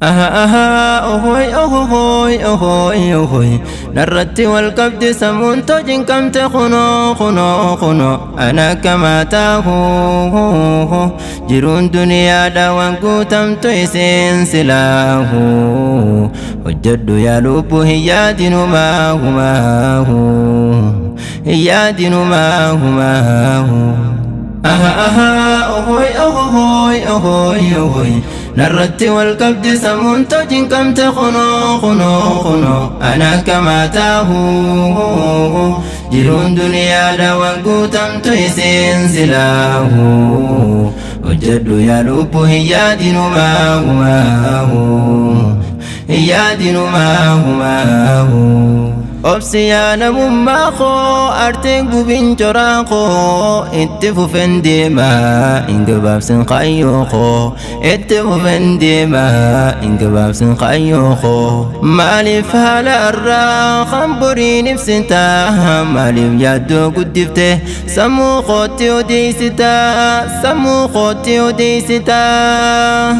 Aha aha ohoy ohoy ohoy ohoy narratti wal qabdi sammuun tojin qabte kunoo kunoo kunoo ana kama taahu jiruun duniyaadha waan guutamtu isiin silaahu hojjedhu yaa lubbu hin yaadinumaa humaahu hin yaadinumaa humaahu. Aha aha ohoy ohoy ohoy ohoy narratti wal qabdi sammuun tojin qabte kunoo kunoo kunoo ana kama taahu jiruun duniyaadha waan guutamtu isiin silaahu hojjedhu yaa lubbu hin yaadinumaa humaahu hin yaadinumaa humaahu. Obsi yaa namummaa koo arteen gubin coraa koo itti fufen deemaa hin gabaabsin kaayyoo koo itti fufen deemaa hin gabaabsin kaayyoo koo maaliif haala irraa kan boriin ibsitaa maaliif yaaddoo guddifte sammuu kootti odeessitaa sammuu kootti odeessitaa.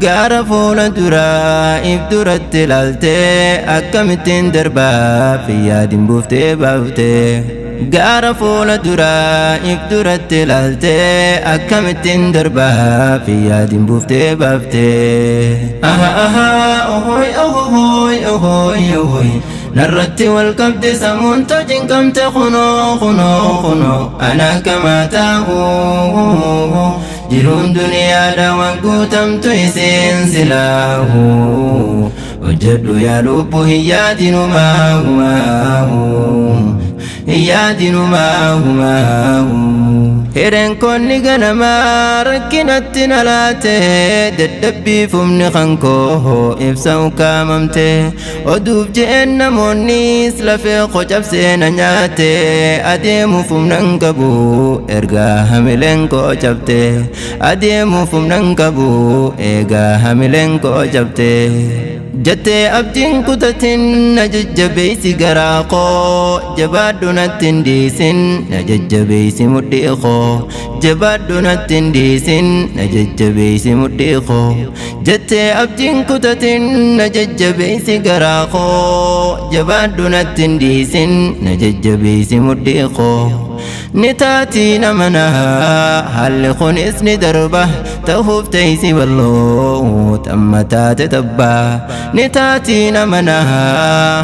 Gaara fuula duraa if duratti ilaaltee akkamittiin darbaa fi yaadin buuftee baaftee. Gaara fuula duraa if duratti ilaaltee akkamittiin darbaa fi yaadin buuftee baaftee. Aha aha ohoy ohoy ohoy ohoy narratti wal qabdi sammuun tojin qabte kunoo kunoo kunoo ana kama taahu jiruun duniyaadha waan guutamtu isiin silaahu hojjedhu yaa lubbu hin yaadinumaa humaahu hin yaadinumaa humaahu. Hireen konni ganamaa rakkinatti na laate dadhabbiif humni kan koo ibsa ukkaamamte oduuf je'een namoonnis lafee koo cabsee na nyaate adeemuuf humna hin qabu ergaa hamileen koo cabte adeemuuf humna hin qabu eegaa hamileen koo cabte. Jettee abdiin kutatin na jajjabeessi garaa koo jabaadhu natti hin dhiisin na jajjabeessi mudhii koo jabaadhu natti hin dhiisin na jajjabeessi mudhii koo jettee abdiin kutatin na jajjabeessi garaa koo jabaadhu natti hin dhiisin na jajjabeessi mudhii koo. Ni taatii namana haalli kunis ni darba ta'uuf teessi balloo tamma taate tabbaa. Ni taatii namana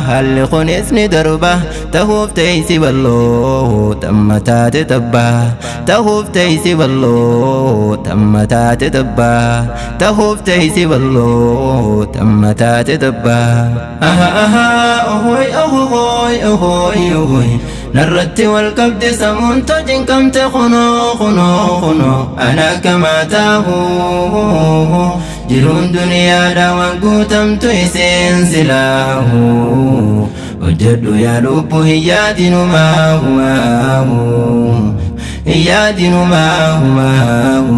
haalli kunis ni darba ta'uuf teessi balloo tamma taate tabbaa. Ta'uuf teessi balloo tamma taate tabbaa. Ta'uuf teessi balloo tamma taate tabbaa. Aha aha ohoy ohoy ohoy ohoy narratti wal qabdi sammuun tojin qabte kunoo kunoo kunoo ana kama taahu jiruun duniyaadha waan guutamtu isiin silaahu hojjedhu yaa lubbu hin yaadinumaa humaahu hin yaadinumaa humaahu.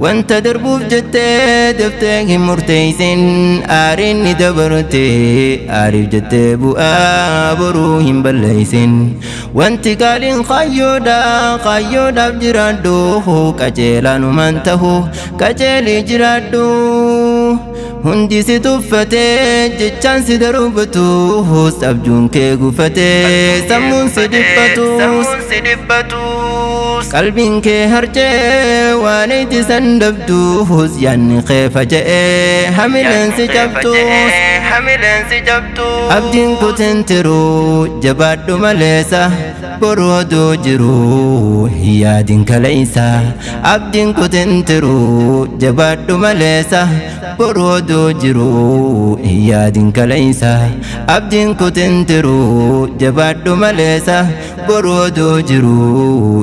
Wanta darbuuf jettee daftee hin murteessin aariin ni dabarte aariif jettee bu'aa boruu hin balleessin. Wanti qaaliin kaayyoodha kaayyoodhaaf jiraadhu qajeelaanumaan tahu qajeelii jiraadhu. Hundi si tuffatee jechaan si darbatu abjuun kee gufatee sammuun si dhiphatus qalbiin kee harcee waan itti san dhabduus yaadni kee faca'ee hamileen si cabtus abdiin kutin tiruu jabaadhu maleessa boru oduu jiru hin yaadin kaleessa abdiin kutin tiruu jabaadhu maleessa boru oduu jiru hin yaadin kaleessa abdiin kutin tiruu jabaadhu maleessa boru oduu jiru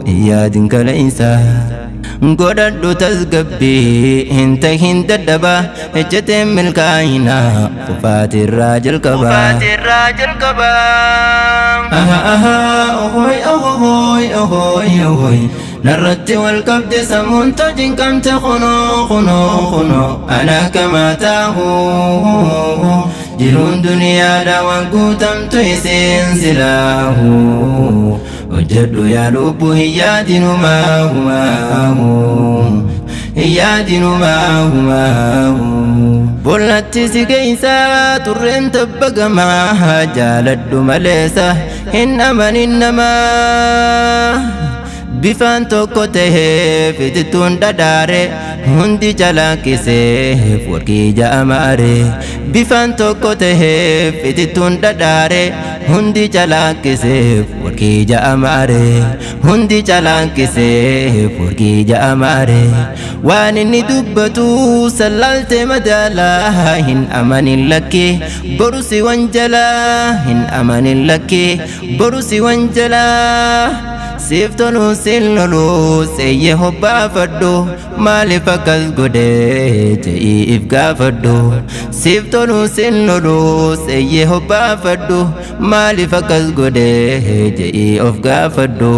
hin yaadin kaleessa. Godhadhu tasgabbii hin tahin dadhaba ejjeteen milkaa'ina kufaatirraa jalqaba. Aha aha ohoy ohoy ohoy ohoy narratti wal qabdi sammuun tojin qabte kunoo kunoo kunoo ana kama taahu jiruun duniyaadha waan guutamtu isiin silaahu hojjedhu yaa lubbu hin yaadinumaa humaahu. Hin yaadinumaa. Bollatti si geessaa turreen tabba gamaa, jaaladhu maleessa hin amanin namaa. Bifaan tokko tahee fitituun dhadhaare, hundi calaqqisee warqii ja'amaare. Bifaan tokko tahee fitituun dhadhaare, hundi calaqqisee warqii ja'amaare. Hundi calaqqisee warqii ja'amaare. Waan inni dubbatu sallaalte madaalaa, hin amanin lakkee boru si wanjalaa. Hin amanin lakkee boru si wanjalaa. Siif toluu sin lolu seeyyee hobbaafadhu, maaliif akkas godhee je'ii if gaafadhu. Siif toluu sin lolu seeyyee hobbaafadhu, maaliif akkas godhee je'ii of gaafadhu.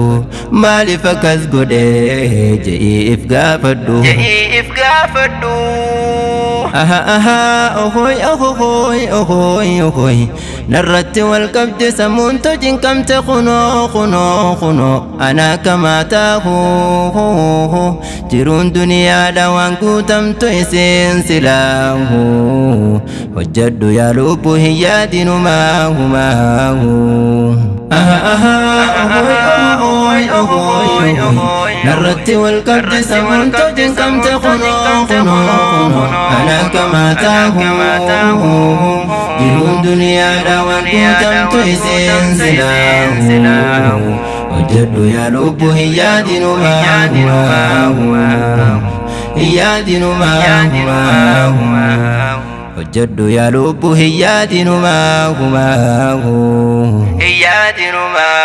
Maaliif akkas godhee je'ii if gaafadhu. Je'ii if gaafadhu. Aha aha, ohoy ohoy ohoy ohoy, narratti wal qabde sammuun tojin qabte. Kunoo kunoo kunoo, ana kamaa taahu, jiruun duniyaadha waan guutamtu isiin silaahu. Hojjedhu yaa lubbu, hin yaadinumaa humaahu. Aha aha, ohoy ohoy ohoy, narratti wal qabde sammuun tojin qabte. Kunoo kunoo kunoo, ana kamaa taahu, jiruun duniyaadha waan guutamtu isiin silaahu. Hojjedhu yaa lubbu, hin yaadinumaa, hin yaadinumaa. Hojjedhu yaa lubbu, hin yaadinumaa. Hin yaadinumaa.